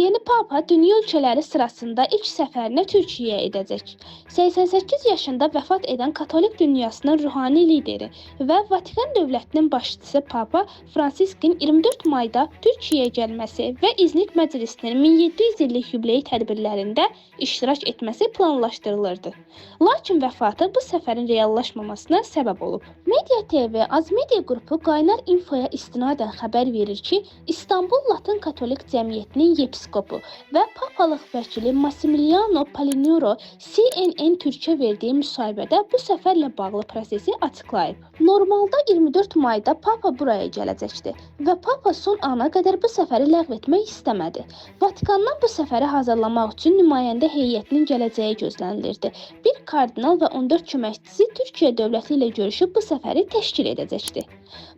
Yeni Papa dünya ölkələri sırasında ilk səfərini Türkiyəyə edəcək. 88 yaşında vəfat edən Katolik dünyasının ruhani lideri və Vatikan dövlətinin başçısı Papa Fransiskin 24 mayda Türkiyəyə gəlməsi və İznik məclisinin 1700 illik yubileyi tədbirlərində iştirak etməsi planlaşdırılırdı. Lakin vəfatı bu səfərin reallaşmamasına səbəb olub. Media TV Azmedia qrupu Qaynar Infoya istinadən xəbər verir ki, İstanbul Latın Katolik Cəmiyyətinin yepiskopu və papalıq vəkili Massimiliano Palinuro CNN Türkə verdiyi müsahibədə bu səfərlə bağlı prosesi açıqlayıb. Normalda 24 mayda Papa buraya gələcəkdi və Papa son ana qədər bu səfəri ləğv etmək istəmədi. Vatikandan bu səfəri hazırlamaq üçün nümayəndə heyətinin gələcəyi gözlənilirdi. Bir kardinal və 14 köməkçisi Türkiyə dövləti ilə görüşüb bu səfəri təşkil edəcəkdi.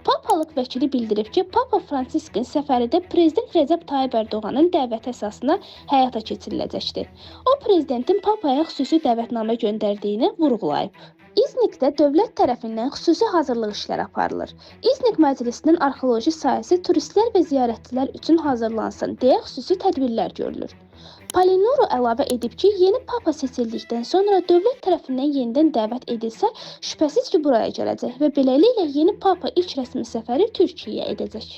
Papalıq vəkili bildirib ki, Papa Fransiskin səfəri də prezident Rəcəb Tayyib Ərdoğanın dəvəti əsasında həyata keçiriləcəkdi. O prezidentin Papaya xüsusi dəvətnamə göndərdiyini vurğulayıb. İznikdə dövlət tərəfindən xüsusi hazırlıq işləri aparılır. İznik məclisinin arxeoloji sahəsi turistlər və ziyarətçilər üçün hazırlansın deyə xüsusi tədbirlər görülür. Palinuro əlavə edib ki, yeni papa seçildikdən sonra dövlət tərəfindən yenidən dəvət edilsə, şübhəsiz ki, buraya gələcək və beləliklə yeni papa ilk rəsmi səfəri Türkiyəyə edəcək.